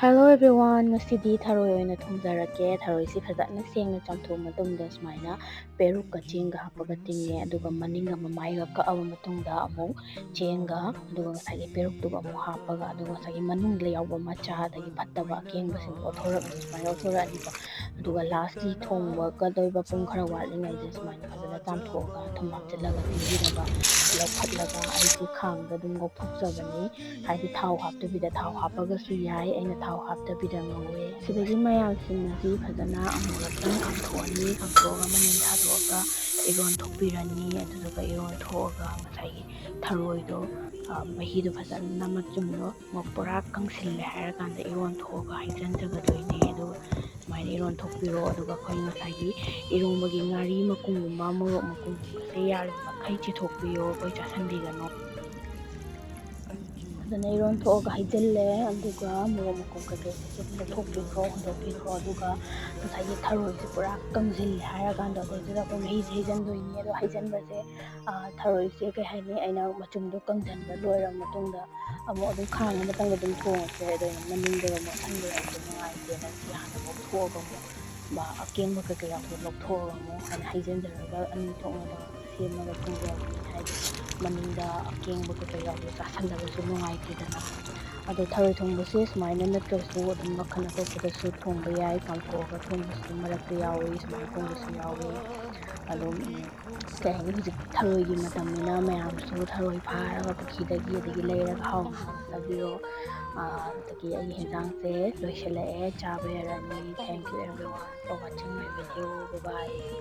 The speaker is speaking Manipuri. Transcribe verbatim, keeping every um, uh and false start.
Hello everyone, ꯉꯁꯤꯗꯤ ꯊꯔꯣꯏ ꯑꯣꯏꯅ ꯊꯣꯡꯖꯔꯛꯀꯦ꯫ ꯊꯔꯣꯏꯁꯤ ꯐꯖꯅ ꯁꯦꯡꯅ ꯆꯥꯝꯊꯣꯛꯑ ꯃꯇꯨꯡꯗ ꯁꯨꯃꯥꯏꯅ ꯄꯦꯔꯨꯛꯀ ꯆꯦꯡꯒ ꯍꯥꯞꯄꯒ ꯇꯤꯡꯉꯦ, ꯑꯗꯨꯒ ꯃꯅꯤꯡꯒ ꯃꯃꯥꯏꯒ ꯀꯛꯑꯕ ꯃꯇꯨꯡꯗ ꯑꯃꯨꯛ ꯆꯦꯡꯒ ꯑꯗꯨꯒ ꯉꯁꯥꯏꯒꯤ ꯄꯦꯔꯨꯛꯇꯨꯒ ꯑꯃꯨꯛ ꯍꯥꯞꯄꯒ, ꯑꯗꯨꯒ ꯉꯁꯥꯏꯒꯤ ꯃꯅꯨꯡꯗ ꯌꯥꯎꯕ ꯃꯆꯥ ꯑꯗꯒꯤ ꯐꯠꯇꯕ ꯑꯀꯦꯡꯕꯁꯤꯡꯗꯣ ꯂꯧꯊꯣꯔꯛꯑꯅꯤ, ꯁꯨꯃꯥꯏꯅ ꯂꯧꯊꯣꯔꯛꯑꯅꯤꯀꯣ꯫ ꯑꯗꯨꯒ ꯂꯥꯁꯀꯤ ꯊꯣꯡꯕꯒꯗꯣꯏꯕ ꯄꯨꯡ ꯈꯔ ꯋꯥꯠꯂꯤꯉꯩꯗ ꯁꯨꯃꯥꯏꯅ ꯐꯖꯅ ꯆꯥꯝꯊꯣꯛꯑꯒ ꯊꯨꯝ ꯍꯥꯞꯆꯤꯜꯂꯒ ꯇꯤꯡꯕꯤꯔꯒ ꯂꯧꯈꯠꯂꯒ ꯑꯩꯁꯦ ꯈꯥꯡꯗ ꯑꯗꯨꯝ ꯉꯧꯊꯣꯛꯆꯕꯅꯤ꯫ ꯍꯥꯏꯗꯤ ꯊꯥꯎ ꯍꯥꯞꯇꯕꯤꯗ, ꯊꯥꯎ ꯍꯥꯞꯄꯒꯁꯨ ꯌꯥꯏ, ꯑꯩꯅ ꯊꯥꯎ ꯍꯥꯞꯇꯕꯤꯗ ꯉꯧꯋꯦ꯫ ꯁꯤꯗꯒꯤ ꯃꯌꯥꯝꯁꯤꯡ ꯑꯁꯤ ꯐꯖꯅ ꯑꯃꯨꯔꯛꯇꯪ ꯀꯥꯝꯊꯣꯛꯑꯅꯤ꯫ ꯀꯥꯝꯊꯣꯛꯑꯒ ꯃꯅꯤꯟ ꯊꯥꯗꯣꯛꯑꯒ ꯏꯔꯣꯟ ꯊꯣꯛꯄꯤꯔꯅꯤ꯫ ꯑꯗꯨꯗꯨꯒ ꯏꯔꯣꯟ ꯊꯣꯛꯑꯒ ꯉꯁꯥꯏꯒꯤ ꯊꯔꯣꯏꯗꯣ, ꯑ, ꯃꯍꯤꯗꯣ ꯐꯖꯅ ꯃꯆꯨꯝꯗꯣ ꯃ-, ꯄꯨꯔꯥ ꯀꯪꯁꯤꯜꯂꯦ ꯍꯥꯏꯔꯀꯥꯟꯗ ꯏꯔꯣꯟ ꯊꯣꯛꯑꯒ ꯍꯩꯖꯤꯟꯖꯒꯗꯣꯏꯅꯦ꯫ ꯑꯗꯨꯒ ꯁꯨꯃꯥꯏꯅ ꯏꯔꯣꯟ ꯊꯣꯛꯄꯤꯔꯣ꯫ ꯑꯗꯨꯒ ꯑꯩꯈꯣꯏ ꯉꯁꯥꯏꯒꯤ ꯏꯔꯣꯟꯕꯒꯤ ꯉꯥꯔꯤ ꯃꯀꯨꯝꯒꯨꯝꯕ, ꯃꯣꯔꯣꯛ ꯃꯀꯨꯝꯒꯨꯝꯕꯁꯦ ꯌꯥꯔꯤꯕ ꯃꯈꯩ ꯆꯤꯊꯣꯛꯄꯤꯌꯣ, ꯑꯩꯈꯣꯏ ꯆꯥꯁꯟꯕꯤꯒꯅꯨ꯫ ꯐꯖꯅ ꯏꯔꯣꯟ ꯊꯣꯛꯑꯒ ꯍꯩꯖꯤꯜꯂꯦ꯫ ꯑꯗꯨꯒ ꯃꯣꯔꯣꯛ ꯃꯀꯨꯝ ꯀꯩꯀꯩꯁꯤꯁꯨ ꯂꯧꯊꯣꯛꯄꯤꯈ꯭ꯔꯣ, ꯍꯨꯟꯗꯣꯛꯄꯤꯈ꯭ꯔꯣ꯫ ꯑꯗꯨꯒ ꯉꯁꯥꯏꯒꯤ ꯊꯔꯣꯏꯁꯦ ꯄꯨꯔꯥ ꯀꯪꯁꯤꯜꯂꯦ ꯍꯥꯏꯔꯀꯥꯟꯗ ꯑꯗꯩꯗꯨꯗ ꯑꯩꯈꯣꯏ ꯃꯍꯤꯁꯦ ꯍꯩꯖꯤꯟꯗꯣꯏꯅꯤ꯫ ꯑꯗꯣ ꯍꯩꯖꯤꯟꯕꯁꯦ, ꯑ, ꯊꯔꯣꯏꯁꯦ ꯀꯩ ꯍꯥꯏꯅꯤ, ꯑꯩꯅ ꯃꯆꯨꯝꯗꯣ ꯀꯪꯁꯤꯟꯕ ꯂꯣꯏꯔꯕ ꯃꯇꯨꯡꯗ ꯑꯃꯨꯛ ꯑꯗꯨꯝ ꯈꯥꯡ ꯑꯃꯇꯪꯗ ꯑꯗꯨꯝ ꯊꯣꯡꯉꯁꯦ꯫ ꯑꯗꯩ ꯃꯅꯤꯡꯗꯒ ꯃꯣꯠꯍꯟꯕ ꯌꯥꯝ ꯅꯨꯡꯉꯥꯏꯇꯦꯅ ꯁꯤ ꯍꯥꯟꯅ ꯂꯧꯊꯣꯛꯑꯒ ꯑꯃꯨꯛ ꯕ-, ꯑꯀꯦꯡꯕ ꯀꯩꯀꯩ ꯌꯥꯎꯕꯗꯣ ꯂꯧꯊꯣꯛꯑꯒ ꯑꯃꯨꯛ ꯍꯥꯏꯅ ꯍꯩꯖꯤꯟꯖꯔꯒ ꯑꯅꯤ ꯊꯣꯛꯅ ꯇꯧꯔꯒ ꯁꯦꯝꯃꯒ ꯊꯣꯡꯖꯕꯅꯤ꯫ ꯍꯥꯏꯗꯤ ꯃꯅꯤꯡꯗ ꯑꯀꯦꯡꯕ ꯀꯩꯀꯩ ꯌꯥꯎꯕꯗꯣ ꯆꯥꯁꯜꯂꯒꯁꯨ ꯅꯨꯡꯉꯥꯏꯇꯦꯗꯅ꯫ ꯑꯗꯣ ꯊꯔꯣꯏ ꯊꯣꯡꯕꯁꯦ ꯁꯨꯃꯥꯏꯅ ꯅꯠꯇ꯭ꯔꯁꯨ ꯑꯗꯨꯝ ꯃꯈꯜ ꯑꯇꯣꯞꯄꯗꯁꯨ ꯊꯣꯡꯕ ꯌꯥꯏ, ꯀꯥꯝꯊꯣꯛꯑꯒ ꯊꯣꯡꯕꯁꯨ ꯃꯔꯛꯇ ꯌꯥꯎꯏ, ꯁꯨꯃꯥꯏꯅ ꯊꯣꯡꯕꯁꯨ ꯌꯥꯎꯏ꯫ ꯑꯗꯨꯝ, ꯎꯝ, ꯀꯩ ꯍꯥꯏꯅꯤ, ꯍꯧꯖꯤꯛ ꯊꯔꯣꯏꯒꯤ ꯃꯇꯝꯅꯤꯅ ꯃꯌꯥꯝꯁꯨ ꯊꯔꯣꯏ ꯐꯥꯔꯒ ꯄꯨꯈ꯭ꯔꯤꯗꯒꯤ ꯑꯗꯒꯤ ꯂꯩꯔꯒ ꯍꯥꯎꯅ ꯍꯥꯎꯅ ꯆꯥꯕꯤꯔꯣ꯫ ꯑꯥ, ꯑꯗꯒꯤ ꯑꯩꯒꯤ ꯍꯦꯟꯖꯥꯡꯁꯦ ꯂꯣꯏꯁꯤꯜꯂꯛꯑꯦ, ꯆꯥꯕ ꯌꯥꯔꯅꯤ꯫ Thank you everyone for watching my video. Bye bye.